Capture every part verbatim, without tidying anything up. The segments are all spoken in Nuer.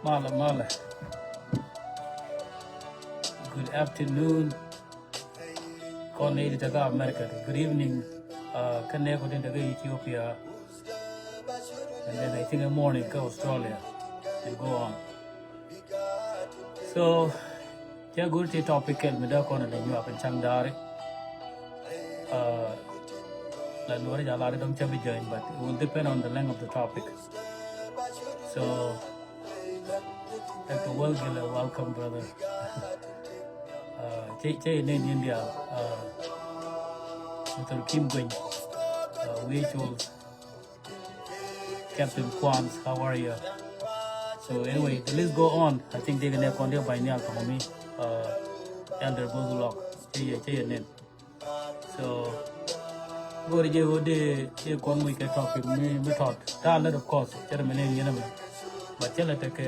Malɛ, malɛ. Good afternoon. Kɔn nɛy ti te kä America. Good evening. Uh, kä nɛy kɔn tin te kä Ethiopia. And then I think a morning kä Australia. And go on. So, cɛ go̱r ti topic kɛl mi dee kɔn a lɛ nyuak in caŋ daari. Uh, la nuɔri ja lari dɔŋ cɛ bi join, but it will depend on the length of the topic. So, Doctor Welgil, uh, welcome, brother. Uh, cɛ, cɛ in India, uh, Doctor Kim Gwen, uh, Rachel, Captain Kwan, how are you? So anyway, the list go on. I think they're gonna continue by Nial Kongmi, uh, Elder Bozulok. Cɛ yɛ, cɛ yɛ nen. So, go̱o̱ri jɛ wä dee, dee kɔn muc kɛ topic mi, mi tɔt. Ta̱a̱ lät, of course, cɛ rɛ mi nɛn yɛn ɛmɛ. But cɛ lɛ tekɛ,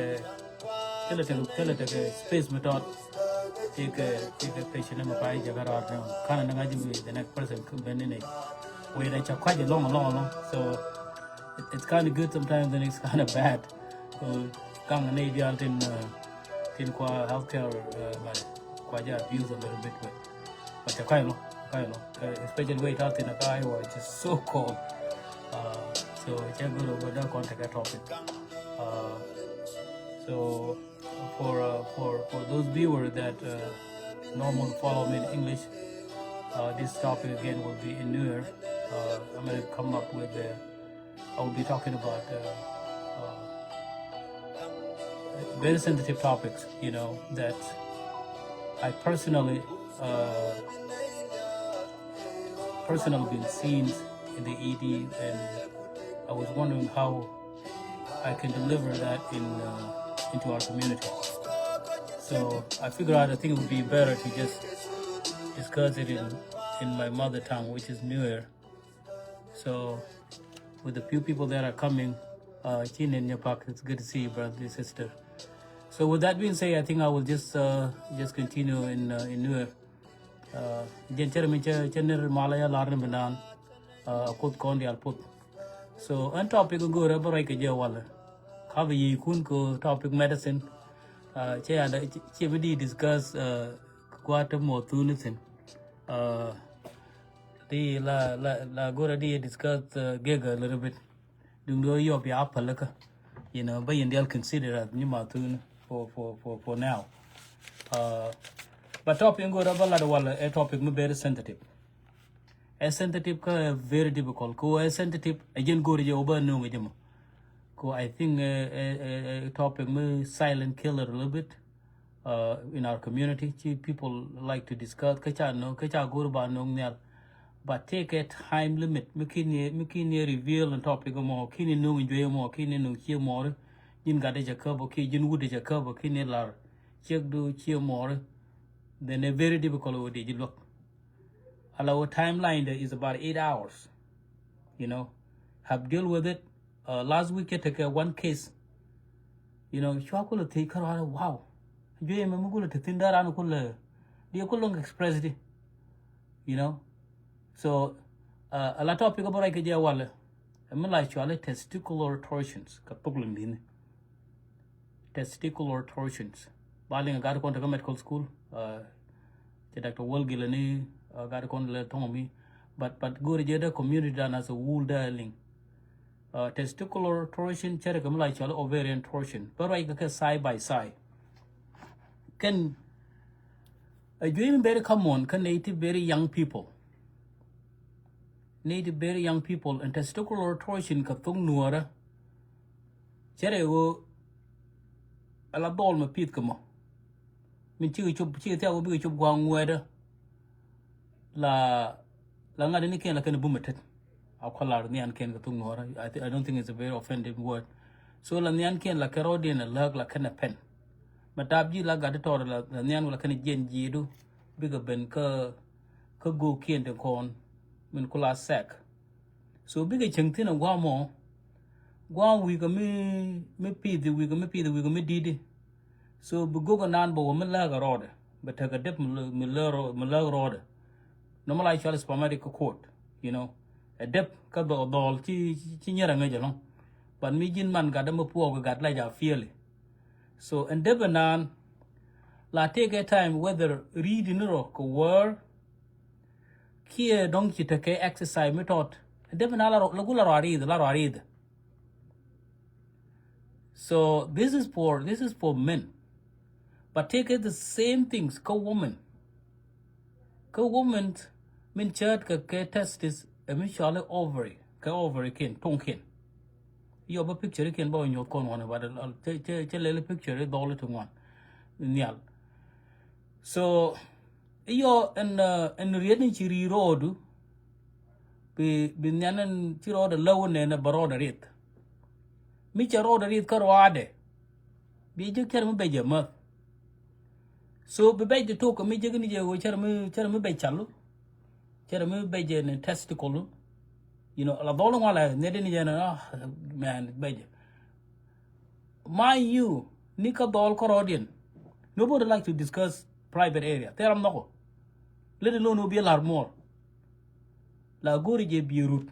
cɛ lɛ tekɛ, cɛ lɛ tekɛ space mi tɔt. Tekɛ, tekɛ patient ɛmɛ pa jɛ kä raar nɛ. Kanɛ ni ŋa̱c mi the next person could bend in it. Wee dɛ cɛ kuac along, along, along. So, it, it's kinda good sometimes and it's kinda bad. So, kaŋ ni dial tin, uh, tin kua healthcare, uh, like, kua jɛ abuse a little bit, but But cɛ ka̱c lɔ, ka̱c lɔ. Especially where it has in a guy was just so cold. Uh, so cɛ go̱r ɛ wä dee kɔn tekɛ topic. Uh, so for, uh, for, for those viewers that, uh, normally follow me in English, uh, this topic again will be in Nuer. Uh, I'm gonna come up with the I will be talking about, uh, uh, very sensitive topics, you know, that I personally, uh, personally been seen in the E D, and I was wondering how I can deliver that in, uh, into our community. So I figured out I think it would be better to just discuss it in, in my mother tongue, which is Nuer. So, with the few people that are coming, uh, Chin and Nyapak, it's good to see you, brother and sister. So, with that being said, I think I will just, uh, just continue in, uh, in Nuer. Uh, jɛn cɛrɛ mi cɛ, cɛ nir mala ya lar ni bi naan, uh, a kuth kɔn dial puth. So, ɛn topic go̱o̱rɛ bä rɔy kɛ jɛ walɛ. Ka bi yiëë kun kɛ topic medicine. Uh, cɛ ya da, cɛ bi di discuss, uh, kua te mɔ thuni thin. Uh, Di la, la, la go̱rɛ di discuss, uh, gig a little bit. Duŋ di yɔp ya apal kä. You know, bä yɛn dial consider as ni ma thun for, for, for, for now. Uh, but topic go̱rɛ bä lat walɛ, a topic mi very sensitive. A sensitive kä very difficult. Ko a sensitive, a jɛn go̱rɛ jɛ wä bä nuŋ jɛ mɔ. Ko I think, uh, a, a, a topic mi silent killer a little bit. Uh, in our community, ci people like to discuss, kä ca nöŋ, kä ca go̱r ba nöŋ nhial. But take a time limit. Mi kin ye, mi kin ye reveal in topic mɔ, kin ye nöŋ in juey mɔ, kin ye nöŋ cie mɔri. Jin gat de ca käp, ki jin wut de ca käp, kin ye lar. Ciek du cie mɔri. Then a very difficult wä de ji luäk. Ala wä timeline de is about eight hours. You know, have deal with it. Uh, last week cɛ tekɛ one case. You know, cua kulɛ thiec kärɔa, wow. Juey mɛ mi kulɛ te thin dee ran kulɛ, di kulɛ express di. You know. So, uh, a la topic bä rɔy kɛ jɛ walɛ. Ɛ mi la cualɛ testicular torsions, kɛ thok Lɔŋdini. Testicular torsions. Ba liŋ a gat kɔn te kä medical school. Uh, cɛ Doctor Wal Gilani, uh, gat kɔn lɛ thɔŋ mi. But, but go̱rɛ jɛ dee community dan as a whole dee liŋ. Uh, testicular torsion cɛ rɛ kɛ mi la cɔl ovarian torsion. Bä ruac kɛ kɛ side by side. Kɛn a juey mi very common kä nɛy ti very young people. Need very young people and testicular torsion kɛ thok nuɔrä. Cɛ rɛ ɣöö ala dhɔl mɛ pith kɛ mɔ. Min cikɛ cop, cikɛ thiak ɣöö bikɛ cop gua̱a̱ŋ ŋuɛɛdä. La, la ŋa̱t ni kɛn la kɛn bumɛ tet. A kɔlar nian kɛn kɛ thok nuɔrä. I, thi- I don't think it's a very offensive word. So la nian kɛn la kɛ rɔɔdiɛn a lääk la kɛn a pɛn. Mɛ tap ji̱ la gat tɔɔr la, la nian wala kɛn jiɛn jiɛdu. Bikɛ ben kä, kä go̱o̱kiɛn tin kɔn. Min kula sɛk. So bikɛ cieŋ thi̱n a gua̱a̱ mɔ. Gua̱a̱ wi̱i̱ kɛ mi, mi pi̱i̱thi, wi̱i̱ kɛ mi pi̱i̱thi, wi̱i̱ kɛ mi di̱i̱di. So bi go̱o̱k a naan bɛ wä mi lääk a rɔɔdɛ. Bɛ tek a dep mi lä- mi lä rɔ- mi lääk rɔɔdɛ. Nɔmɔ la cual spermatic kä court, you know. A dep kä dhɔ- dhɔl ci, ci, ci nyɛr a ŋäc alɔŋ. But mi ji̱n man gat dä mi puɔk gat la ja fiɛli. So ɛn dep a naan la take a time whether ri̱i̱di ni rɔ kɛ wäär kiɛ dɔ̱ŋ ci tekɛ exercise mi tɔt. Dep na la rɔ- la gula rɔ arieth, la rɔ arieth. So this is for, this is for men. But take it the same things kä woman. Kä woman min cäät kɛ kɛ testis ɛ mi cɔali ovary, kɛ ovary kin, tuŋ kin. Yɔ bä picture kin bä wä nyuɔth kɔn wan, but cɛ cɛ cɛ lɛli picture dhɔli ti ŋuan. Nhial. So iyɔ ɛn, ɛn riet ni ci ri rɔɔdu. Bi, bi nhian ɛn ci rɔɔdɛ lɛw nɛn ɛ bɛ rɔɔdɛ riet. Mi cɛ rɔɔdɛ riet kä rɔɔdɛ. Bi jɛ kɛr mi bɛ jɛ mäth. So bi bɛ jɛ tok mi jɛ ni jɛ wä cɛr mi, cɛr mi bɛ calu. Cɛr mi bɛ jɛ ni testicle. You know, la dhɔl ŋuan la nɛ dini jɛ ni, ah, man, bɛ jɛ. Mind you, ni kä dhɔl kärɔɔdiɛn. Nobody like to discuss private area. Thil ram nhɔkɔ. Let alone who be a lot more. La go̱ri jɛ bi rut.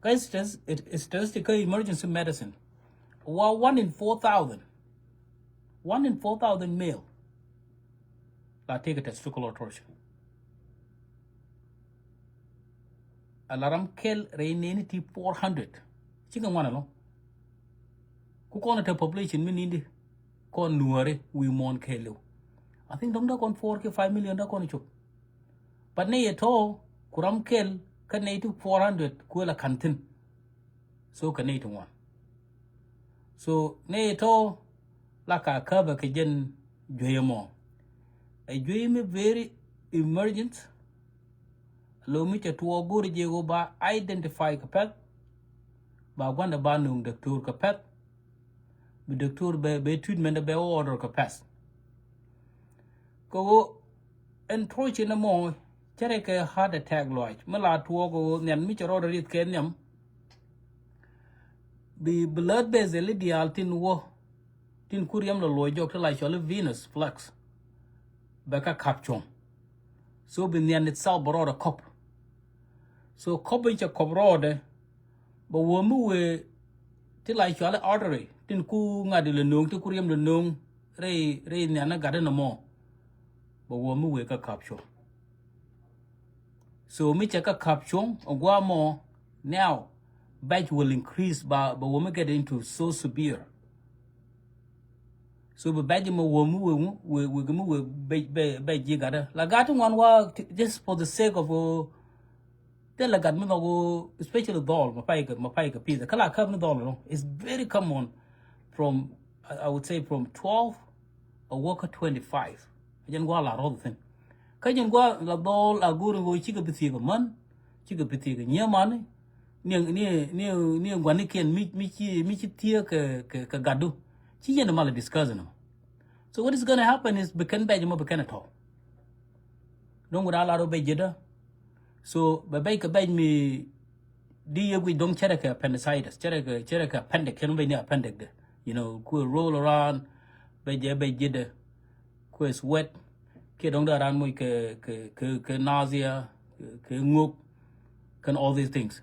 Kä stas- it- statistic kä emergency medicine. Wa one in four thousand. One in four thousand male. La take a testicular torsion. A la ram kɛl rɛy neni ti four hundred. Cikɛ ŋuan alɔ. Ku kɔn a te population mi nindi. Kɔn nuɔri wi̱i̱ muɔ̱ɔ̱n kɛɛliw. I think dɔ̱ŋ da kɔn four ki five million da kɔn cop. But ni yɛ tɔ ku ram kɛl kä nɛy ti four hundred kuɛ la ka̱n thi̱n. So kɛ nɛy ti ŋuan. So nɛy tɔ la ka käbä kɛ jɛn juey ɛmɔ. Ɛ juey mi very emergent. Lo mi cɛ tuɔɔk go̱o̱ri jɛ ɣöö ba identify kɛ pɛth. Ba gua̱ndɛ ba nuŋ doctor kɛ pɛth. Bi doctor bɛ, bɛ treatment bɛ order kɛ pɛth. Kɛ ɣöö ɛn troci ni mɔ cɛ rɛ kɛ heart attack lɔac mi la tuɔɔk ɣöö nhiam mi cɛ rɔɔdɛ rieth kɛ nhiam. Bi blood vessel i̱ diaal tin wä tin ku riɛm lɔ luɔc jɔk ti la cɔl i̱ venous flux. Bɛ kä kap cuɔ̱ŋ. So bi nhiam itself bɛ rɔɔdɛ kɔp. So kɔp in cɛ kɔp rɔɔdɛ bɛ wä mi wëë ti la cɔl i̱ artery tin ku ŋa̱t ilɛ no̱o̱ŋ ti ku riɛm lɛ no̱o̱ŋ rɛy rɛy nhiam ni gat inɔ mɔ. Bɛ wä mi wëë kä kap cuɔ̱ŋ. So mi cɛ kä kap cuɔ̱ŋ a gua̱a̱ mɔ now bɛc will increase ba bɛ wä mi get into so severe. So bi bɛc mɔ wä mi wëë ŋu wëë wëë mi wëë bɛc bɛc bɛc ji̱ gat la gat ti ŋuan wa just for the sake of uh, Thilɛ gat mi nhɔk ɣöö especially dhɔl ma pay kɛ ma pay kɛ pith kä la käp ni dhɔl ɛlɔ̱ŋ. It's very common from I, I would say from twelve a wä kä twenty five. Jɛn gua̱a̱ la rɔth thi̱n kä jɛn gua̱a̱ la dhɔl a go̱o̱r in ɣöö cikɛ bi thiek a män cikɛ bi thiek a nyiee mani. Ni ni ni ni gua̱nikiɛn mi mi ci mi ci thiek kɛ kɛ kɛ gatdu ci jɛn mal a discuss ni mɔ. So what is gonna happen is bi kɛn bɛc mɔ bi kɛn a tɔ̱. Dɔ̱ŋ wut a lar wä bɛc ji̱dä. So bɛ bɛc kɛ bɛc mi di yɛ guic dɔ̱ŋ cɛrɛ kɛ appendicitis cɛrɛ kɛ cɛrɛ kɛ appendix kɛn bɛc ni appendix dɛ. You know kuɛ roll around bɛc jɛ bɛc ji̱dä. Kuɛ sweat kiɛ dɔ̱ŋ dee aran moc kɛ kɛ kɛ kɛ nausea kɛ ŋok. Kɛn all these things.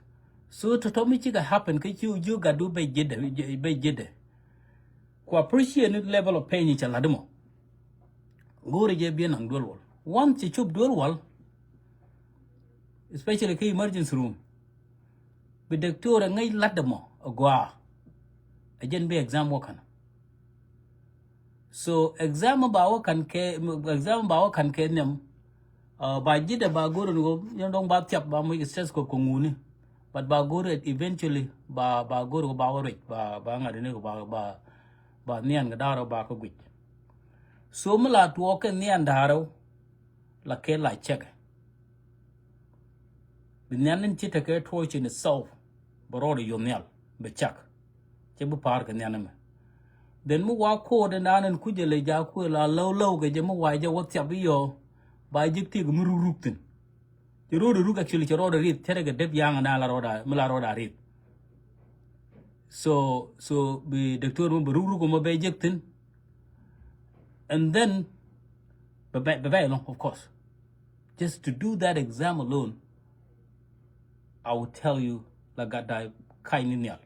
So tɔ̱tɔ̱ mi cikɛ happen kä ci ji̱ gatdu bɛc ji̱dä bɛc ji̱dä. Ku appreciate ni level of pain in cɛ lat mɔ. Go̱o̱rɛ jɛ biɛ naŋ duel wal once cɛ cop duel wal. Especially kä emergency room bi doctor ɛ ŋäc lat mɔ a gɔaa. A jɛn bi exam wä kan. So exam ba wä kan kɛ exam ba wä kan kɛ nhiam. Ba ji̱dɛ ba go̱r ni kɔ yɛn dɔŋ ba thiap ba muc stress kɔ kɔ ŋuni. But ba go̱r it eventually ba ba go̱r kɔ ba wä ruec ba ba ŋa̱t ni kɔ ba ba ba nhian kɛ da̱rä ba kɛ guic. So mi la tuɔɔk kɛ nhian da̱rä la kɛ la cɛkɛ. Bi nhian ni ci tekɛ tuɔɔk ci ni solve. Bɛ rɔɔdɛ yom nhial bɛ cak. Cɛ bi pa̱a̱r kɛ nhiam ɛmɛ. Then mi wa ko̱o̱t ɛn an ɛn kucɛ lɛ jaak kuël a läw läw kɛ jɛ mi wa jɛ wä thiap i̱ yɔ. Ba ji̱k tik mi ruk ruk thi̱n. Cɛ rɔɔdɛ ruk actually cɛ rɔɔdɛ rieth cɛ rɛ kɛ dep ya̱a̱ŋ ɛn an la rɔɔdɛ mi la rɔɔdɛ rieth. So so bi doctor mi bɛ ruk ruk mɔ bɛ ji̱k thi̱n. And then bɛ bɛ bɛ bɛ ɛlɔ̱ŋ of course. Just to do that exam alone, I will tell you la gat da ka̱ny ni nhial.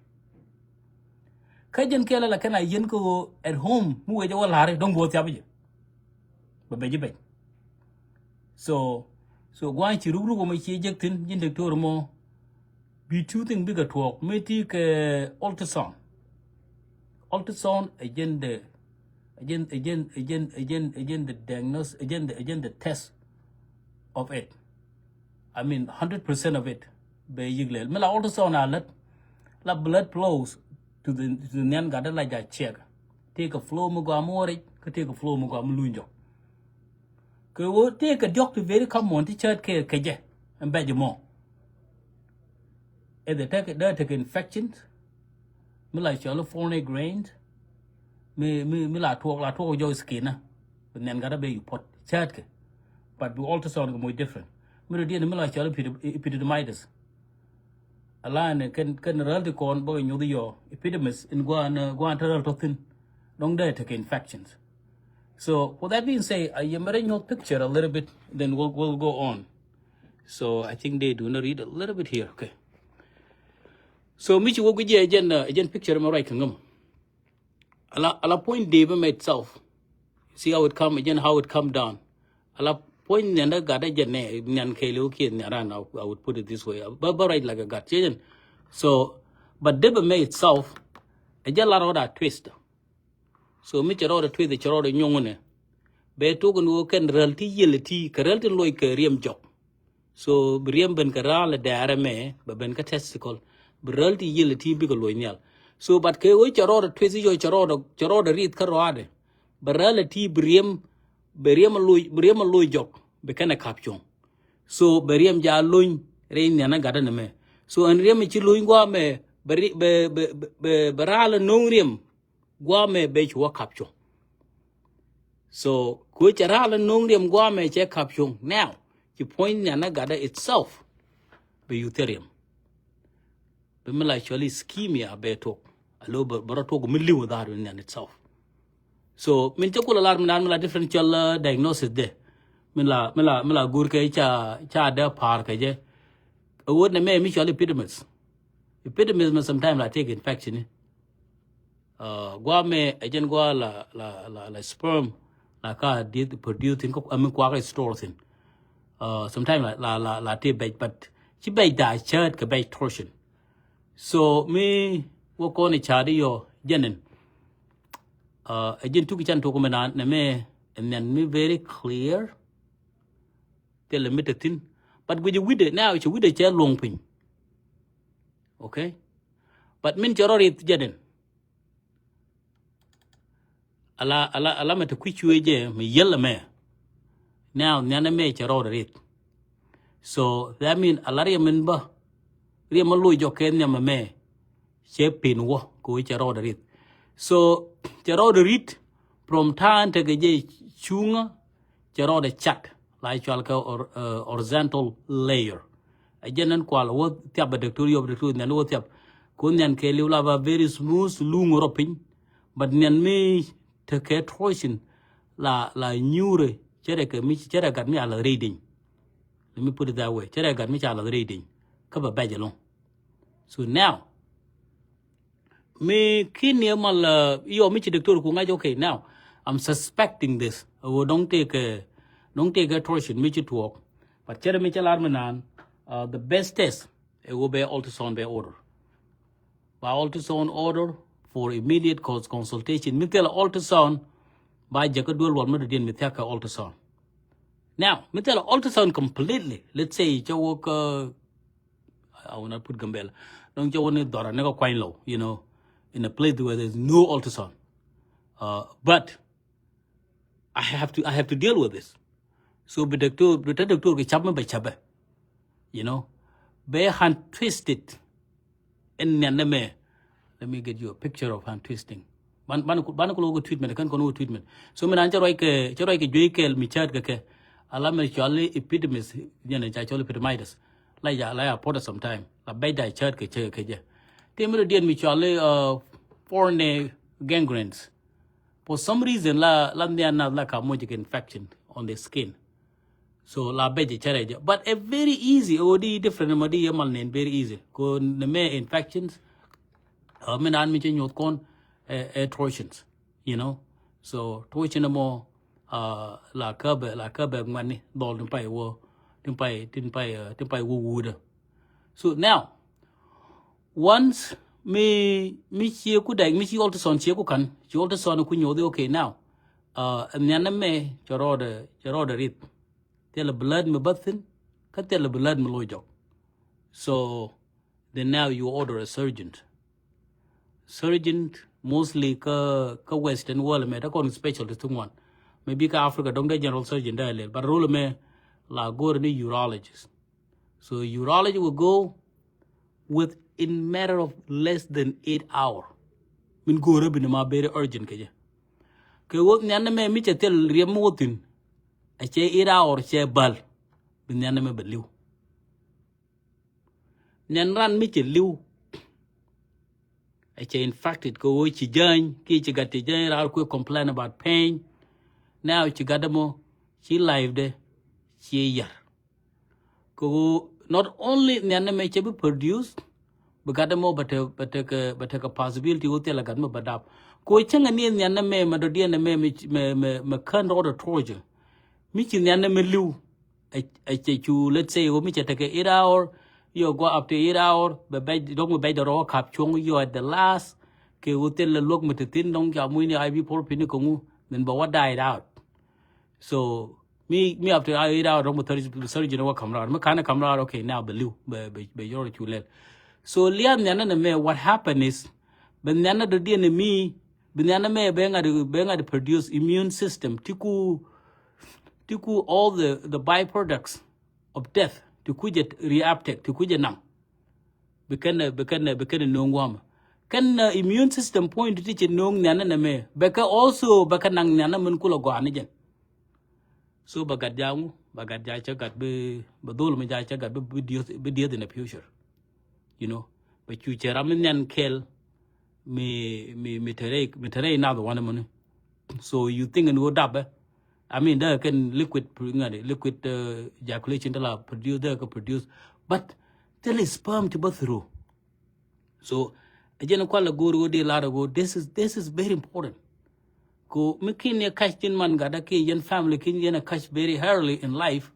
Kä jɛn kɛɛl la kɛn a yɛn kä ɣöö at home mi wecɛ wä la̱ri dɔ̱ŋ bi wä thiap jɛ. Bɛ bɛ ji̱ bɛc. So so gua̱a̱ny ci ruk ruk mɔ ci jek thi̱n ji̱n doctor mɔ. Bi two thing bikɛ tuɔɔk mi ti kɛ ultrasound. Ultrasound ɛ jɛn the ɛ jɛn ɛ jɛn ɛ jɛn ɛ jɛn ɛ jɛn the diagnose ɛ jɛn the ɛ jɛn the test of it. I mean hundred percent of it. Bɛ yik lɛl mi la ultrasound a lät la blood flows to the to the nhian gat la ja check. Tëëkɛ flow mi gɔaa mi wä rɛc kä tëëkɛ flow mi gɔaa mi luny jɔk. Kɛ ɣöö tëëkɛ diɔ̱k ti very common ti cäät kɛ kɛ jɛ ɛn bɛc mɔ. Ɛ the tekɛ dee tekɛ infections. Mi la cɔl foreign grains. Mi mi mi la tuɔk la tuɔk jɔk skin na. Bi nhian gat a bɛ you pot cäät kɛ. But bi ultrasound kɛ moc different. Mi rɔ diɛn mi la cɔl epididymitis. Ala ni kɛn kɛn rɛl ti kɔn bä kɛ nyuth yɔ epididymis in guan guan te rɛl tɔ thin. Dɔŋ dee tekɛ infections. So with that being said, a yɛ mɛrɛ nyuth picture a little bit, then we'll we'll go on. So I think they do not read a little bit here. Okay. So mi ci wä guic jɛ jɛn jɛn picture mɛ ruac kɛ ŋäm. Ala ala point dee bä mɛ itself. See how it come again, how it come down. Ala point niɛn dä gat dä jɛ nɛ niɛn kɛɛliw kiɛ niɛn ran. I would put it this way. Bä bä right like a gat cɛ jɛn. So but dee bä mɛ itself. Ɛ jɛ la rɔɔd a twist. So mi cɛ rɔɔd a twist cɛ rɔɔd a nyuŋ nɛ. Bɛ tok ni wä kɛn rɛl ti yiɛl ti kɛ rɛl ti loc kɛ riɛm jɔk. So bi riɛm ben kɛ raal ɛ dɛɛrɛ mɛ bɛ ben kä testicle. Bi rɛl ti yiël ti bikɛ luɔc nhial. So but kɛ ɣöö cɛ rɔɔdɛ tueth i̱ yɔ cɛ rɔɔdɛ cɛ rɔɔdɛ rieth kä rɔaadɛ. Bɛ rɛl ɛ ti bi riɛm bɛ riɛm a loc bi riɛm a loc jɔk bi kɛn ɛ kap cuɔ̱ŋ. So bɛ riɛm ja lony rɛy nhian ɛ gatdɛ nɛ mɛ. So ɛn riɛm ɛ ci lony gua̱a̱ mɛ bɛ ri bɛ bɛ bɛ bɛ raal ɛ no̱o̱ŋ riɛm. Guamɛ bɛ ci wä kap cuɔ̱ŋ. So ku cɛ raal no̱o̱ŋ riɛm guamɛ cɛ kap cuɔ̱ŋ. Now ci puɔ̱ny nian ɛ gatdɛ itself. Bɛ yuth theriɛm bɛ mi la cɔl ischemia bɛ tuɔk. Alo bɛ rɔ tuɔk mi liw dhar nian itself. So min cɛ kula lar mi naan mi la different cɔl diagnosis de. Mi la mi la mi la gur kɛ ca ca dɛ pa̱a̱r kɛ jɛ. Ɛ wot nɛ mɛ mi cɔl epididymis. Epididymis mɛ sometime la take infection ni. Guamɛ ɛ jɛn gua la la la la sperm la ka dieth produce thin ko ami kuak store thin. Sometime la la la la te bɛc but ci bɛc da cäät kɛ bɛc torsion. So mi wä kɔn i̱ ca̱a̱t i̱ yɔ jɛnin. Ɛ jɛn tuki can tok mi naan nɛ mɛ ɛn nhian mi very clear. Thilɛ mi te thin but guic i̱ wi̱dɛ now cɛ wi̱dɛ cɛ luɔ̱ŋ piny. Okay. But min cɛ rɔ rieth jɛdɛn. Ala ala ala mɛ te kui̱ cuee jɛ mi yiel ɛmɛ. Now nhianɛ mɛ cɛ rɔɔdɛ rieth. So that mean ala riɛm min bä riɛm mi loc jɔk kɛ nhiam ɛmɛ. Cɛ pen wä kɛ wee cɛ rɔɔdɛ rieth. So cɛ rɔɔdɛ rieth from time tekɛ jɛ cuŋä. Cɛ rɔɔdɛ cat la cual kɛ horizontal layer. A jɛn ɛn kual wä thiap bɛ doctor yop doctor nhian wä thiap. Ku nhian kɛ liw la ba very smooth luŋ rɔ piny. But nhian mi tekɛ torsion la la nyuurɛ cɛ rɛ kɛ mi cɛ rɛ gat mi a la rɛy deny. Let me put it that way. Cɛ rɛ gat mi ca la rɛy deny. Kä bɛ bɛc ɛlɔŋ. So now mi kin ni mal yɔ mi ci doctor ku ŋa̱c okay now. I'm suspecting this. Ɛ wä dɔŋ tekɛ dɔŋ tekɛ torsion mi ci tuɔɔk. But cɛ rɛ mi cɛ lar mi naan the best test. Ɛ wä bɛ ultrasound bɛ order. Ba ultrasound order for immediate cause consultation mi thil ultrasound. Ba jɛ kä duel wal mi dɔ̱diɛn mi thiak kɛ ultrasound. Now mi thilɛ ultrasound completely, let's say cɛ wä kä, I will not put Gambela. Dɔŋ cɛ wä ni dhɔra ni kä Kuany Lɔw, you know, in a place where there's no ultrasound. Uh, but I have to, I have to deal with this. So bi doctor, bi te doctor kɛ cap mi bɛ capɛ, you know, bɛ hand twisted. Ɛn nian nɛ mɛ. Let me get you a picture of hand twisting. Ban, ban, ban ku lɔ kɛ treatment, kɛn kɔn wä treatment. So mi nan cɛ ruac kɛ, cɛ ruac kɛ juey kɛɛl mi cäät kɛ kɛ. Ala mi cɔali epidemis, nyɛn ca cɔali epididimis. La ya, la ya pɔtɛ sometime. La bɛc da cäät kɛ cɛ kɛ jɛ. Ti mi dɔ diɛn mi cɔali, uh, foreign gangrenes. For some reason la, la nhian nath la ka moc kɛ infection on the skin. So la bɛc cɛ rɛc jɛ. But a very easy, ɛ wä di different mɔ di yɛ mal nen very easy. Ko ni mɛ infections, uh, mi nan mi cɛ nyoth kɔn, ɛ, ɛ torsions, you know. So torsion mɔ, uh, la kä bɛ, la kä bɛ ŋuani dhɔl tin pay wä, tin pay, tin pay, uh, tin pay wä wudä. So now, once mi, mi cie ku dɛk, mi ci ultrasound cie ku kan, ci ultrasound ku nyothi, okay, now, uh, nhian nɛ mɛ cɛ rɔɔdɛ, cɛ rɔɔdɛ rith. Thilɛ blood mi bä thin, kä thilɛ blood mi loc jɔk. So then now you order a surgeon. Surgeon mostly kä, kä Western world mɛ ta kɔn specialty thuk ŋuan. Maybe kä Africa dɔŋ dee general surgeon dee lel, but rol mɛ la go̱r ni urologist. So urology will go with in matter of less than eight hour. Min go̱o̱rä bi ni ma very urgent kɛ jɛ. Kɛ wä nhian nɛ mɛ mi cɛ thil riɛm mi wä thin. A cɛ eight hour cɛ bal. Bi nhian nɛ mɛ bɛ li̱w. Nhian ran mi cɛ li̱w. A cɛ infected kɛ wä ci jäny, ki ci gat ti jäny, rar kuɛ complain about pain. Now ci gat dɛ mɔ, ci life dɛ, ci yar. Kɛ ɣöö not only nhian nɛ mɛ cɛ bi produce, bi gat dɛ mɔ bɛ te, bɛ te kɛ, bɛ te kɛ possibility ɣöö thilɛ gat mɛ bɛ dap. Kɛ ɣöö cäŋɛ ni nhian nɛ mɛ, mɛ dɔ̱diɛn nɛ mɛ, mɛ, mɛ, mɛ kän rɔɔdɛ tuɔɔcɛ. Mi ci nhian nɛ mɛ li̱w, ɛ, ɛ cɛ cu, let's say, ɣöö mi cɛ tekɛ eight hour, yɔ guɔ up to eight hour, bɛ bɛc, dɔ̱ŋ bɛ bɛc dɛ rɔɔk kap cuɔ̱ŋ, yɔ at the last, kɛ ɣöö thilɛ luäk mɛ te thi̱n dɔ̱ŋ ca mucni I V pɔr pi̱ni kɛ ŋu, then bɛ wä died out. So mi, mi after eight hour dɔ̱ŋ bɛ surgeon, surgeon wä kam raar. Mi kanɛ kam raar, okay, now bɛ li̱w, bɛ, bɛ, bɛ yɔr cu lɛl. So liath nhianä nɛ mɛ, what happen is, bɛ nhianä dɔ̱diɛn nɛ mi, bɛ nhianä mɛ bɛ ŋa̱t, bɛ ŋa̱t produce immune system. Ti ku, ti ku all the, the byproducts of death. Ti ku jɛ reuptake, ti ku jɛ naŋ. Bi kɛn, bi kɛn, bi kɛn no̱o̱ŋ gua̱a̱mä. Kɛn, uh, immune system point ti ci no̱o̱ŋ nhianä nɛ mɛ. Bɛ kɛ also, bɛ kɛ naŋ nhianä min kulɛ gɔaa ni jɛn. So bɛ gat ja̱a̱ŋ, bɛ gat ja̱a̱ cä gat bi, bɛ dhol mi ja̱a̱ cä gat bi, bi dieth, bi dieth in the future. You know, bɛ cu cɛ ram mi nhian kɛl mi, mi, mi te rɛy, mi te rɛy nath wanɛ muni. So you think in ɣöö dapɛ. I mean, dee kɛn liquid, ŋa̱t, liquid, uh, ejaculation ti la produce, dee kɛ produce. But thilɛ sperm ti bä through. So ɛ jɛn kual a go̱o̱r ɣöö di lar a go̱o̱r, this is, this is very important. Ko mi kin yɛ kac tin man gatdä ki yɛn family kin yɛn a kac very early in life.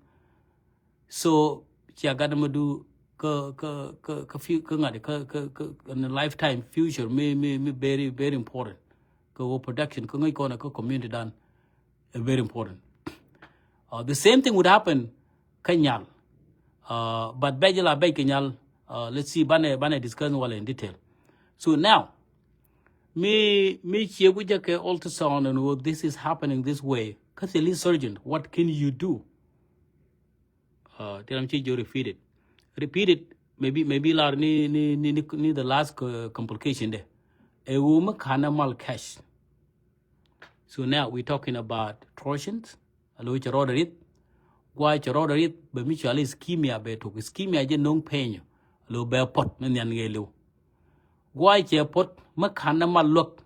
So cia gatdä ma du kä, kä, kä, kä few, kä ŋa̱t, kä, kä, kä in a lifetime future mi, mi, mi very, very important. Kä wä production kä ŋäc kɔn kä community dan. Very important. Uh, the same thing would happen kä nyal. Uh, but bɛc la bɛc kä nyal. Uh, let's see, banɛ, banɛ discuss wala in detail. So now, mi, mi cie ku jɛ kɛ ultrasound and all this is happening this way. Kä thil surgeon, what can you do? Uh, ti ram ci jo repeat it. Repeat it, maybe, maybe lar ni, ni, ni, ni, ni the last, uh, complication de. Ɛ wu mi kanɛ mal cash. So now we talking about torsions. Alo cɛ rɔɔdɛ rith. Gua cɛ rɔɔdɛ rith, bɛ mi cɔal ischemia bɛ tok. Ischemia jɛ no̱o̱ŋ peny. Alo bɛ puɔt ni nhian ŋee liw. Gua cɛ puɔt mi kanɛ mal luäk.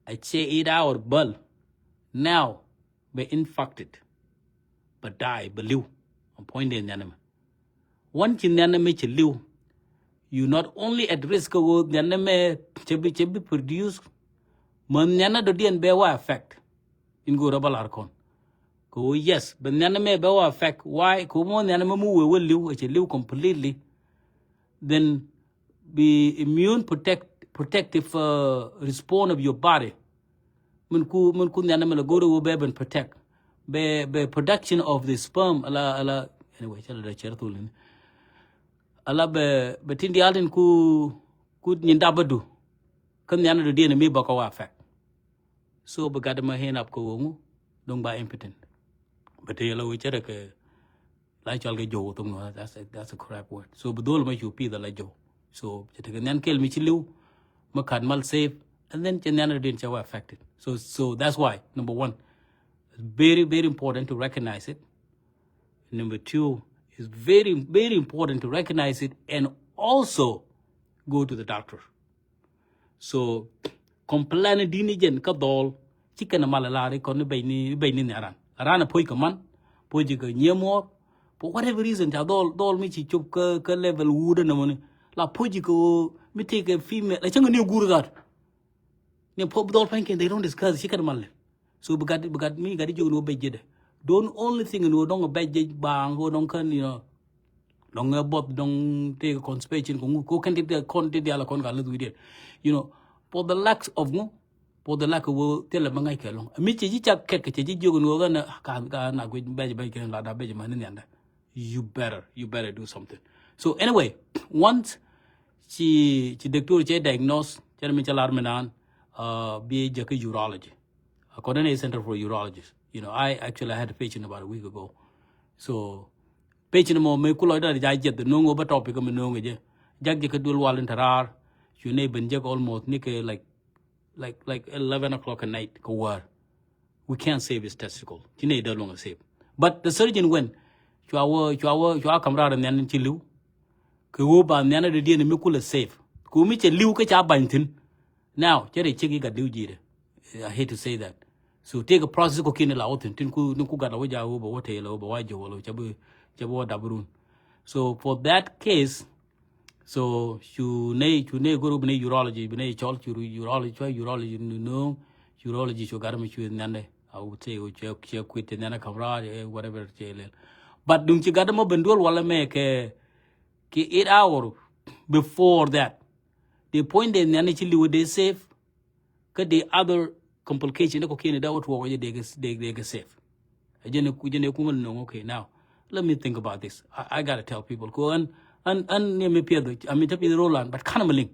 A cɛ eight hour bäl. Now bɛ infected. Bɛ die, bɛ liw. Ɛ point de nhian mɛ. Wan ci nhianɛ mɛ cɛ liw. You not only at risk kä ɣöö nhianɛ mɛ cɛ bi, cɛ bi produce. Mɛ nhianɛ dɔ̱diɛn bɛ wä affect. In go̱o̱rä bä lar kɔn. Kɛ ɣöö yes, bɛ nhianɛ mɛ bɛ wä affect. Why? Kɛ ɣöö mɔ nhianɛ mɛ mi wee wä liw, cɛ liw completely. Then bi immune protect, protective, uh, response of your body. Min ku, min ku nhianɛ mɛ la go̱o̱rä ɣöö bɛ ben protect. bɛ, bɛ production of the sperm, ala, ala, anyway, cɛ la dee cɛr thul ni. Ala bɛ, bɛ tin diaal tin ku, ku nyin dap bä du. Kä nhian du diɛn mi bä kɛ wa affect. So bi gat mɛ hand up kɛ wä ŋu, dɔŋ ba impotent. Bɛ te yɛ la wä cɛ rɛ kɛ, la cɔl kɛ jow thok nɔ, that's a, that's a correct word. So bi dhol mɛ cu pith ala jow. So cɛ tekɛ nhian kɛl mi ci liw, mɛ kat mal safe, and then cɛ nhian du diɛn cɛ wa affected. So, so that's why, number one, it's very, very important to recognize it. Number two, it's very, very important to recognize it and also go to the doctor. So complain dini jɛn kä dhɔl, ci kɛn mal lar ikɔn ni bɛny ni, bɛny ni nhiaran. Ran a puɔc kɛ man, puɔc kɛ nyiɛ muɔr, for whatever reason, ca dhɔl, dhɔl mi ci cop kä, kä level wut ɛn ɛmɔni. La puɔc kɛ mi take a female, la cäŋ ni gur that. Ni pop dhɔl pany kɛn, they don't discuss, ci kɛn mal. So bi gat, bi gat mi gat jiök ni wä bɛc ji̱dɛ. Don't only thing ni wä dɔŋ bɛc ji̱ baaŋ wä dɔŋ kän, you know, dɔŋ ɛ both dɔŋ tëë constipation kɛ ŋu, kɛ kɛn ti kɔn ti dial kɔn ka leth wi̱diɛn. You know, for the lack of ŋu, for the lack of wä thilɛ bä ŋa̱c kɛ lɔŋ. Mi cɛ ji̱ cak kɛk, cɛ ji̱ jiök ni wä kän ka, ka na guic bɛc bɛc kɛn la da bɛc ma ni nhiandɛ. You better, you better do something. So anyway, once ci, ci doctor cɛ diagnose, cɛ mi cɛ lar mi naan, uh, bi jɛ kɛ urology. According to Center for Urologists, you know, I actually had a patient about a week ago. So patient mɔ mi kulɔ da ja jɛ the nongo ba topic mi nongo jɛ. Jak jɛ kɛ duel wal in tarar. Cu ne ben jɛ almost ni kɛ, like, like, like eleven o'clock at night kɛ wäär. We can't save his testicle. Ci ne dee luɔŋ a save. But the surgeon went. Cua wä, cua wä, cua kam raar nhian ci liw. Kɛ wä ba nhian di diɛn mi kulɛ save. Kɛ wä mi cɛ liw kä ca bany thin. Now cɛ rɛ cik i̱ gat diw ji̱ dɛ. I hate to say that. So take a process kɔ kiɛn la wä thin tin ku, tin ku gat la wä ja wä ba wä tëë la wä ba wä jɛ wä la wä ca bi, ca bi wä dap run. So for that case, so cu ney, cu ney group ney urology, bi ney cɔl cu urology, cua urology ni no̱o̱ŋ, urology cu gat mi cu nhiandɛ. I would say cu, cu quit nhiandɛ kam raar, eh, whatever cɛ lel. But duŋ ci gat mɔ ben duel wala mɛ kɛ, kɛ eight hour before that. The point de nhiandɛ ci liw de safe. Kä the other complication ni kɔ kiɛn da wä tuɔk jɛ dee kɛ, dee, dee kɛ safe. Jɛ ni ku, jɛ ni ku mɛ nɔŋ, okay, now let me think about this. I, I gotta tell people. Ko an, an, an ni mi piɛth, I mean, ta piɛth rolan, but kan mi liŋ.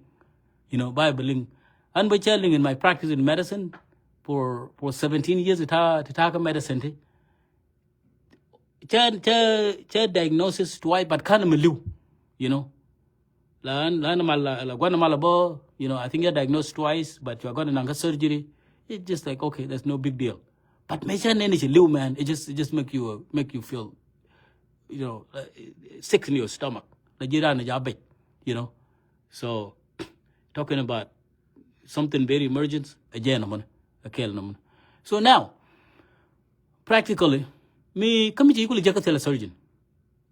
You know, Bible liŋ. An bä cɛ liŋ in my practice in medicine for, for seventeen years, ta, ta, ta kä medicine ti. Cɛ, cɛ, cɛ diagnosis twice, but kan mi liw, you know. La, la, la mal, la, la guan mal bɔ, you know, I think you're diagnosed twice, but you're gonna nang surgery. It's just like, okay, that's no big deal. But mɛ cɛ nɛn ci liw, man, it just, it just make you, uh, make you feel, you know, uh, sick in your stomach. La ji̱ ran ja bɛc, you know. So talking about something very emergent, again, I'm gonna, a kɛl, I'm gonna. So now, practically, mi kä mi ci kulɛ jɛ kä thilɛ surgeon.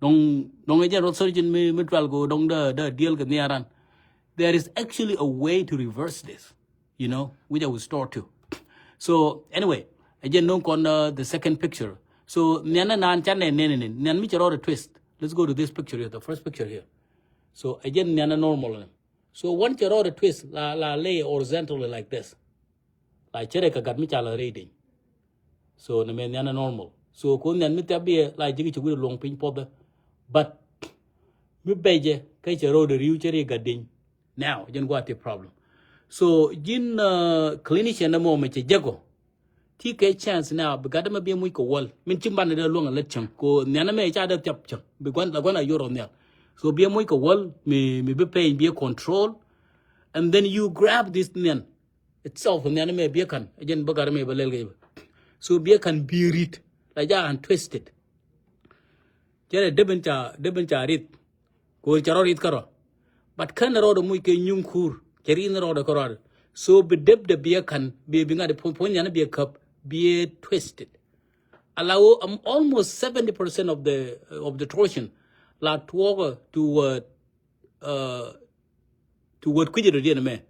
Dɔŋ, dɔŋ ɛ jɛn rɔ surgeon mi, mi dual kɛ dɔŋ dä, dä diɛl kɛ nhiaran. There is actually a way to reverse this, you know, which I was taught to. So anyway, ɛ jɛn no̱o̱ŋ kɔn, uh, the second picture. So nhian naan ca nɛn nɛn nɛn, nhian mi cɛ rɔɔdɛ twist. Let's go to this picture here, the first picture here. So ɛ jɛn nhian normal nɛ. So one cɛ rɔɔdɛ twist la, la lay horizontally like this. La cɛ rɛ kɛ gat mi ca la rɛy deny. So nɛ mɛ nhian normal. So ko nhian mi thia biɛ la ji̱ ci wi̱r luɔ̱ŋ piny puɔthɛ. But mi bɛcɛ kä cɛ rɔɔdɛ ri̱w cɛ rɛ gat deny. Now jɛn gua̱a̱th ti problem. So ji̱n, uh, clinician nɛ mɔ mɛ cɛ jɛ gɔ. Ti kɛ chance now bi gat mɛ biɛ muc kɛ wäl. Min ci banɛ dee luɔ̱ŋ a lät cäŋ ko nhian mɛ ca dee thiap cäŋ bi gua̱n, la gua̱n a yor ɔ nhial. So biɛ muc kɛ wäl mi, mi bi pɛny biɛ control. And then you grab this nhian itself, nhian mɛ biɛ kan, jɛn bä gat mɛ bä lɛl kɛ bä. So biɛ kan bi rit la ja an twisted. Cɛ rɛ debin ca, debin ca rit. Ko cɛ rɔ rit kärɔ. But kän rɔɔdɛ muc kɛ nyuŋ kur cɛ rit ni rɔɔdɛ kärɔ. So bi dep dep biɛ kan bi, bi ŋa̱t puɔ̱ny, puɔ̱ny nhian biɛ käp biɛ twisted. Ala wo, um, almost seventy percent of the, of the torsion la tuɔɔkɛ toward, uh, toward kui̱cä dɔ̱diɛn mɛ.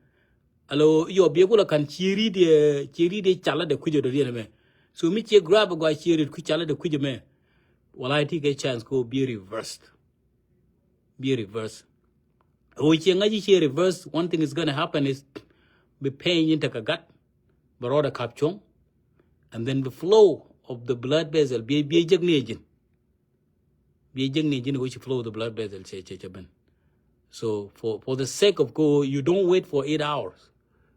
Ala wo yɔ biɛ kulɛ kan ciɛ rit diɛ, ciɛ rit diɛ cala dɛ kui̱cä dɔ̱diɛn mɛ. So mi ciɛ grab gɔaa ciɛ rit kui̱ cala dɛ kui̱cä mɛ. Wala ti kɛ chance ko biɛ reversed. Biɛ reverse. Ɣöö ciɛ ŋa̱c i̱ ciɛ reverse, one thing is gonna happen is bi pain in tekɛ gat, bi rɔɔdɛ kap cuɔ̱ŋ, and then bi flow of the blood vessel, bi, bi jek ni jin. Bi jek ni jin, which flow the blood vessel, cɛ, cɛ, cɛ ben. So for, for the sake of ko, you don't wait for eight hours,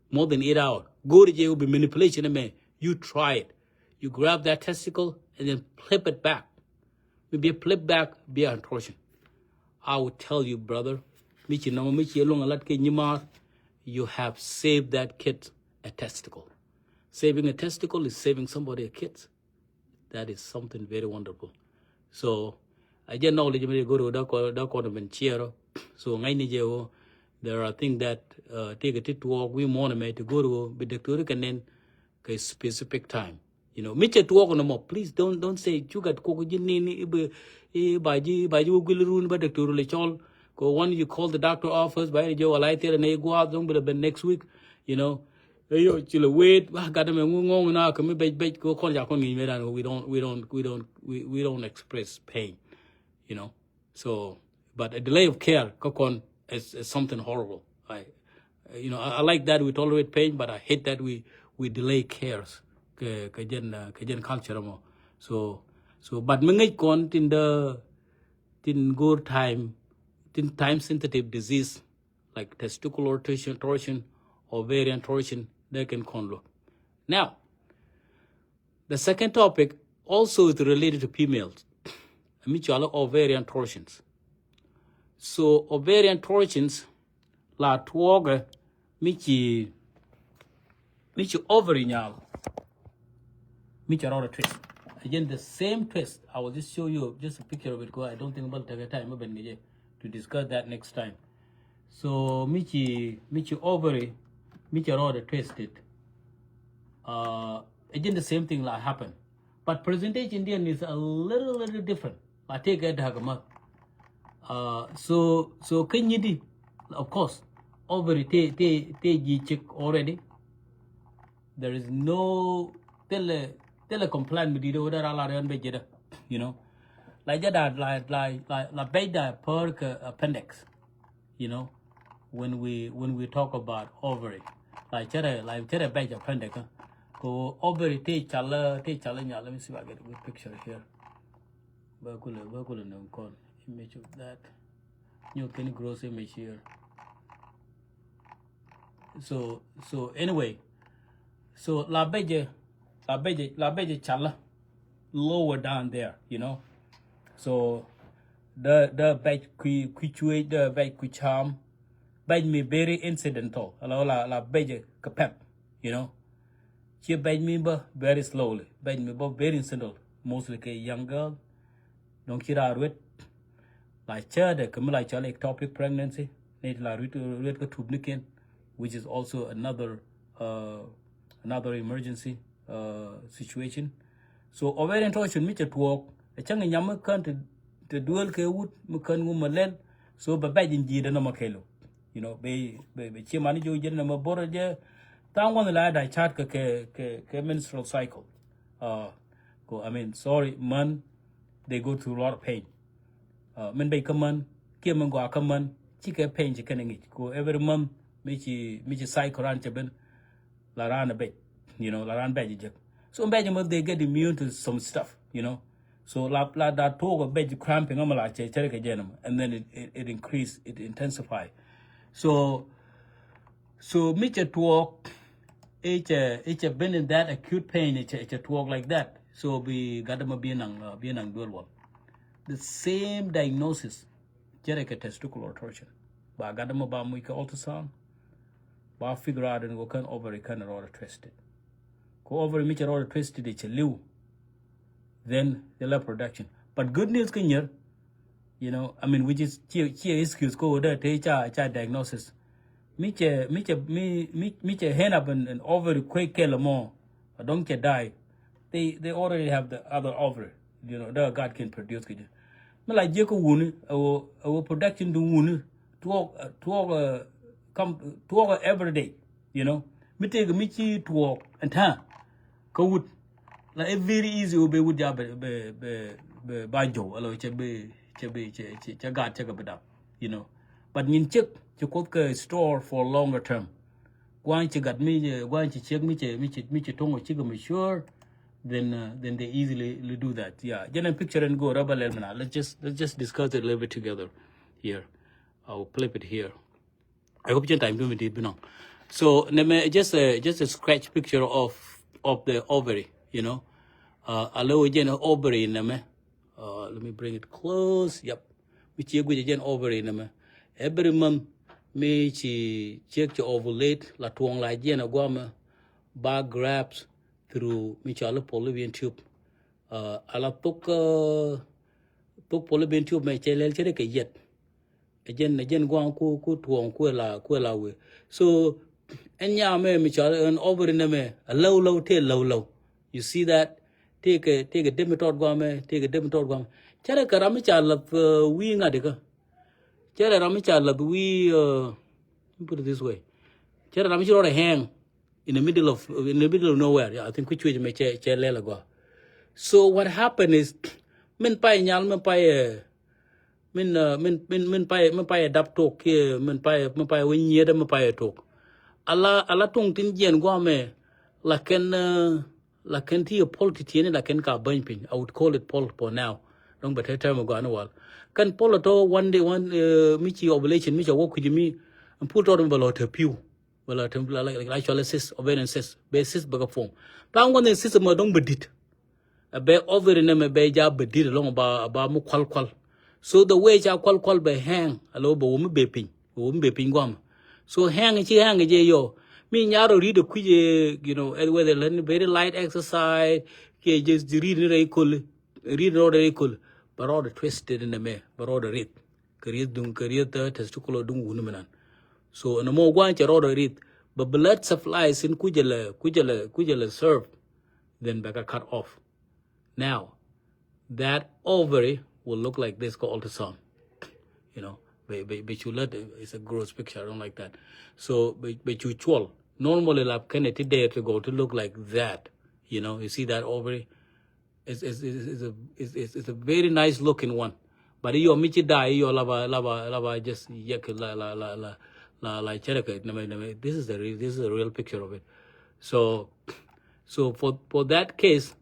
more than eight hours. Go̱r jɛ will be manipulation, man. You try it. You grab that testicle and then flip it back. Maybe a flip back, be an abortion. I will tell you, brother. Mi ci nɔmɔ, mi ci lɔŋ a lat kɛ nyimaar, you have saved that kid a testicle. Saving a testicle is saving somebody a kid. That is something very wonderful. So, a jɛ knowledge mi go̱r da kɔ, da kɔn ben ciɛrɔ. So ŋa̱cni jɛ wä, there are things that, uh, tëëkɛ ti tuɔɔk wi̱i̱ muɔ̱ɔ̱n ɛmɛ ti go̱r wä bi däktori kɛ nɛn kɛ specific time. You know, mi cɛ tuɔɔk nɔmɔ, please don't, don't say, "Cu gat kok ji̱ ni, ni, i̱ bi, i̱ ba ji̱, ba ji̱ wä guil run ba däktori lɛ cɔl." Ko when you call the doctor office, ba i̱ jɛ wala i̱ thilɛ ni i̱ gua̱a̱th dɔ̱ŋ bi lɛ ben next week, you know. Ɛ yo, ci lɛ wait, ba gat mɛ ŋu ŋɔŋ na kɛ mi bec, bec ko kɔn ca kɔn ŋi̱i̱c mɛ dan, we don't, we don't, we don't, we, we don't express pain, you know. So, but a delay of care, kä kɔn, is, is something horrible. I, you know, I, I like that we tolerate pain, but I hate that we, we delay cares. Kɛ, kɛ jɛn, uh, kɛ jɛn culture mɔ. So, so, but mi ŋäc kɔn tin the, tin go̱r time, tin time sensitive disease, like testicular torsion, torsion, ovarian torsion, they can kɔn look. Now, the second topic also is related to females. Mi cɔal ovarian torsions. So ovarian torsions la tuɔɔkɛ mi ci, mi ci ovary nyal, mi ci rɔɔdɛ twist. Again, the same twist. I will just show you just a picture of it, 'cause I don't think about take time to discuss that next time. So mi ci, mi ci ovary, mi ci rɔɔdɛ twisted. Uh, again, the same thing la happen. But presentation diɛn is a little, little different. La tëëkɛ da̱k mɔ. Uh, so, so kä nyi̱di, of course, ovary tëë, tëë, tëë ji̱ cik already. There is no, thilɛ, thilɛ complain mi di̱t wä dee ra la rɛn bɛ ji̱dä, you know. La jɛ da, la, la, la, la bɛc da per kɛ appendix, you know, when we, when we talk about ovary. La cɛrɛ, la cɛrɛ bɛc appendix, huh? Ko ovary tëë calä, tëë calä nyal. Let me see if I get a good picture here. Bä kulɛ, bä kulɛ nöŋ kɔn image of that. Nyɔ kɛn gross image here. So, so anyway, so la bɛcɛ, la bɛcɛ, la bɛcɛ calä lower down there, you know. So the, the bɛc kui, kui cuec, the bɛc kui cam, bɛc mi very incidental. La, la, la bɛcɛ kɛ pɛp, you know. Ci bɛc mi bä very slowly, bɛc mi bä very incidental, mostly kɛ young girl. Dɔ̱ŋ ci raa ruet, la cäätdɛ kɛ mi la cɔl ectopic pregnancy, ni ti la ruet, ruet kä tup ni ken, which is also another, uh, another emergency, uh, situation. So ovarian torsion mi cɛ tuɔɔk, ɛ cäŋ nyam mi kän te, te duel kɛ wut, mi kän ŋu ma lɛl. So bɛ bɛc in ji̱ dɛ nɔmɔ kɛlo. You know, bɛ, bɛ, bɛ ci mani jo ji̱ dɛ nɔmɔ borɛ jɛ. Thaŋ wan la da chat kɛ, kɛ, kɛ, kɛ menstrual cycle. Uh, ko, I mean, sorry, män, they go through a lot of pain. Uh, min bɛc kä män, kiɛ min gɔaa kä män, cikɛ pain ci kɛn ŋic. Ko every month, mi ci, mi ci cycle ran cɛ ben, la ran a bɛc, you know, la ran bɛc jek. So bɛc mɔ, they get immune to some stuff, you know. So la, la da tuɔk a bɛc cramping ama la cɛ, cɛ kɛ jɛn ama, and then it, it, it increase, it intensify. So, so mi cɛ tuɔk, i̱ cɛ, i̱ cɛ been in that acute pain, i̱ cɛ, i̱ cɛ tuɔk like that. So bi gat ama bi naŋ, uh, bi naŋ duel wal. The same diagnosis, cɛ kɛ testicular torsion. Ba gat ama ba muc kɛ ultrasound, ba figure out in wä kän ovary kän rɔɔdɛ twisted. Ko ovary mi cɛ rɔɔdɛ twisted, i̱ cɛ liw. Then the lab production. But good news kä nyɛr, you know, I mean, which is, cie, cie excuse ko dee te ca, ca diagnosis. Mi cɛ, mi cɛ, mi, mi, mi cɛ hen up an, an ovary kuec kɛl mɔ, a dɔŋ cɛ die. They, they already have the other ovary, you know, that God can produce kɛ jɛ. Mi la jiɛ kä wuni, a wä, a wä production du wuni, tuɔk, tuɔk, uh, come, tuɔk every day, you know. Mi tëëk mi ci tuɔk and time. Kä wut, la, it's very easy wä bɛ wut ja bɛ, bɛ, bɛ, bɛ ba jɔw, alo cɛ bɛ, cɛ bɛ, cɛ, cɛ, cɛ gat cɛ kɛ bɛ dap, you know. But nyin cek, cɛ kuoth kɛ store for longer term. Gua̱a̱ny cɛ gat mi, gua̱a̱ny cɛ cek mi cɛ, mi cɛ, mi cɛ toŋ cɛ kɛ mature. then uh, then they easily do that. Yeah, jɛn a picture and go rubber lɛl mina. Let's just let's just discuss it a little bit together here. I'll flip it here. I hope you time to me did binong. So nɛmɛ just a just a scratch picture of of the ovary, you know. Uh, a low jɛn ovary nɛmɛ. Uh, let me bring it close. Yep. Mi ci guic jɛn ovary nɛmɛ. Every month mi ci check ci ovulate la tuɔŋ la jɛn a guamɛ ba grabs through mi cɔal fallopian tube. Uh, a la thok uh, thok fallopian tube mɛ cɛ lɛl cɛ dɛ kɛ yɛt. Ɛ jɛn ɛ jɛn guaŋ ku ku tuɔŋ ku la ku la wee. So ɛn nyamɛ mi cɔal ɛn ovary nɛmɛ a low low tɛ low low. You see that? Tɛ kɛ tɛ kɛ demi tɔt guamɛ tɛ kɛ demi tɔt guamɛ. Cɛ dɛ kɛ ram mi ca lap uh, wii ŋa̱t ikä. Cɛ dɛ ram mi ca lap wii uh, put it this way. Cɛ dɛ ram mi ci rɔɔdɛ hang in the middle of in the middle of nowhere. Yeah, I think kui̱ cuec mɛ cɛ cɛ lɛl agɔa. So what happened is min pay nyal min pay uh, min uh, min min min pay min pay dap tok kiɛ min pay min pay wä nyiet min pay tok. Ala ala tuŋ tin jiɛn guamɛ la kɛn uh, la kɛn ti a pol ti tieni la kɛn ka bany piny. I would call it pol for now. Dɔŋ bɛ tɛ tɛmɛ guani wal kɛn pol atɔ one day one uh, mi ci ovulation mi ca wä kui̱ mi. Ɛn pul tɔt mi bɛ lɔ tɛ piu. Wala tem la la la cɔl cyst, ovarian cyst, bɛ cyst bɛ ka form. Plan one cyst mɔ dɔŋ bɛ dit. A bɛ ovary nɛmɛ bɛ ja bɛ dit alɔŋ ba ba mu kual kual. So the way ca kual kual bɛ hang alo bɛ wumi bɛ piny, bɛ wumi bɛ piny guam. So hang ci hang je yo. Mi nyaro read a kuije, you know, whether learn very light exercise, ke just read ni rɛ ikol, read rɔ rɛ ikol. Bɛ rɔ twisted in the me, bɛ rɔ read. Kɛ rieth duŋ kɛ rieth testicular duŋ wuni minan. So ɛn ɛmɔ gua̱a̱n cɛ rɔɔdɛ rieth. But blood supplies in kujɛ lɛ kujɛ lɛ kujɛ lɛ serve. Then bɛ kɛ cut off. Now that ovary will look like this kɛ ultrasound. You know, bɛ bɛ bɛ cu lät is a gross picture. I don't like that. So bɛ bɛ cu cuɔl. Normally lap kɛnɛ ti dɛɛ ti go to look like that. You know, you see that ovary. It's, it's, it's, it's, a, it's, it's, it's a very nice looking one. But iyo mi ci da iyo laba laba laba just yek la la la la la la chereke. This is the real, this is the real picture of it. So so for for that case,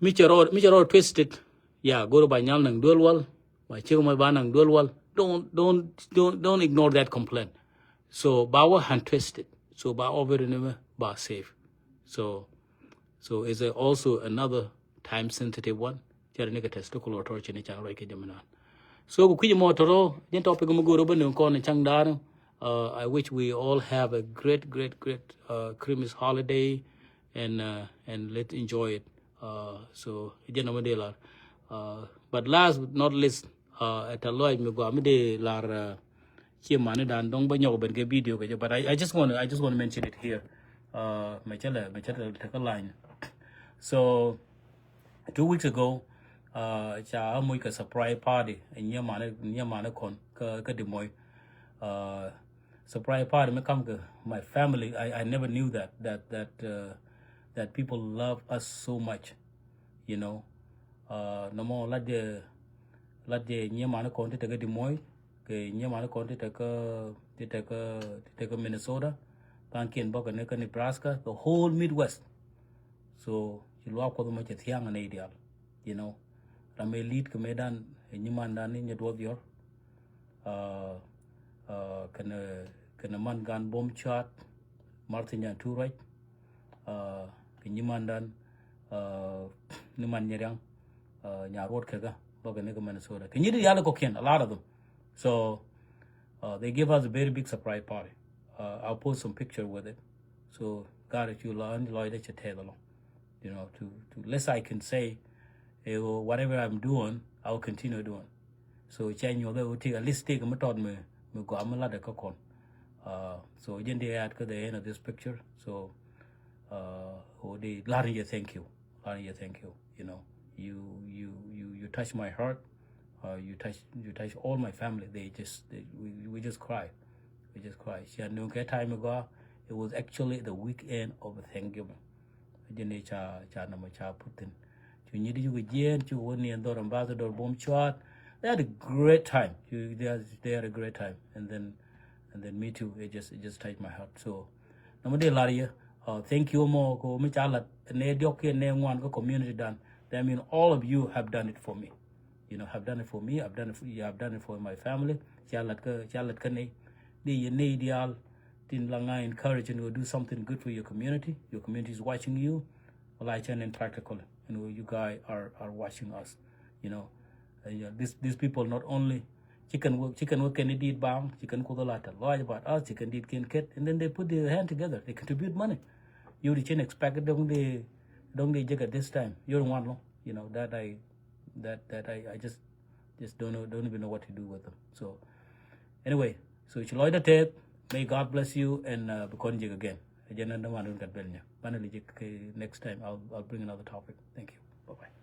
mi ci rɔ mi ci rɔ twisted. Yeah, go to ba nyal nang dual wal. Ba ci mo ba nang dual wal. Don't don't don't don't ignore that complaint. So ba wa hand twisted. So ba over in ba safe. So So it's a, also another time sensitive one. Cɛ ni kɛ testicular torch ni ca rɔy kɛ jɛ mi nan. So ku kui̱c mɔ tɔrɔ jɛn topic mi go̱o̱r bä ni kɔn cäŋ da̱a̱n. Uh, I wish we all have a great, great, great uh, Christmas holiday and uh, and let's enjoy it. Uh, so jɛn nɔmɔ dee lar. Uh, but last but not least, uh, ɛ tɛ lɔc mi gɔaa mi dee lar uh, Ci mani dan dɔŋ bä nyɔk ben kɛ video kɛ jɛ, but I, I just want I just want to mention it here. Uh, mɛ cɛ lɛ mɛ cɛ lɛ tekɛ line. So two weeks ago, uh, ca a muc kɛ surprise party. Nyɛ mani nyɛ mani kɔn kä kä di mɔy. Uh, surprise party mi kam kɛ my family. I, I never knew that that that uh, that people love us so much. You know, uh, nɔmɔ lat jɛ lat jɛ nyɛ mani kɔn ti tekɛ di mɔy. Kɛ nyɛ mani kɔn ti tekɛ ti tekɛ ti tekɛ Minnesota. Thank you bä kɛ ni kä Nebraska, the whole Midwest. So ci luaak Kuɔth mɔ cɛ thiaŋ ni dial. You know, ram ɛ lead kɛ mɛ dan ɛ nyiman dan ni nyɛ duɔth yɔr. Uh, uh, kɛnɛ kɛnɛ man gan bom chat Martin Nyan Turuac. Uh, kɛ nyiman dan uh, ni man nyɛ riaŋ. Uh, nya ruɔt kɛ ga bä kɛ ni kɛ Minnesota kɛ nyi di yal kɔ kiɛn, a lot of them. So uh, they give us a very big surprise party. Uh, I'll post some picture with it. So God, if you learn, Lloyd, that you tell along. You know, to to less I can say, eh, whatever I'm doing, I'll continue doing. So change your way, take at least take a method me me go am la de ka kon. Uh, so jɛn di at ka the end of this picture. So uh, o di lar ni thank you, lar ni thank you. You know, you you you you touch my heart. Uh, you touch you touch all my family. They just they, we we just cry, we just cry. Ci a nung kɛ time ago. It was actually the weekend of Thanksgiving. Jɛn ca ca nama ca putin. Cu nyit yuk jiɛn cu wä ni dhor ambassador bom chuat. They had a great time. Cu they had, they had a great time. And then and then me too. It just it just touched my heart. So nama de lar yɛ. Uh, thank you mɔ kɛ mi ca lat nɛ diɔk kiɛ nɛ ŋuan kä community dan. That mean all of you have done it for me. You know, have done it for me. I've done it for, you have done it for my family. Ca lat kä ca lat kä nɛ di yɛ nɛ dial. Tin la ŋa encourage and go do something good for your community. Your community is watching you. Well, I turn in practical. You know, you guys are, are watching us. You know, uh, yeah, this, these people not only ci kɛn wä ci kɛn wä kɛn dit bang ci kɛn kuth la ta lɔac about us ci kɛn dit kɛn ket and then they put their hand together, they contribute money. You di cin expect dong di dong di jek at this time. You're one lo, you know, that I that that I, I just just don't know, don't even know what to do with them. So anyway, so ci lɔc da tɛth. May God bless you and uh, bi kɔn jek again. Jɛn na dama dun kat bel nya. Banɛ li jek next time. I'll, I'll bring another topic. Thank you. Bye bye.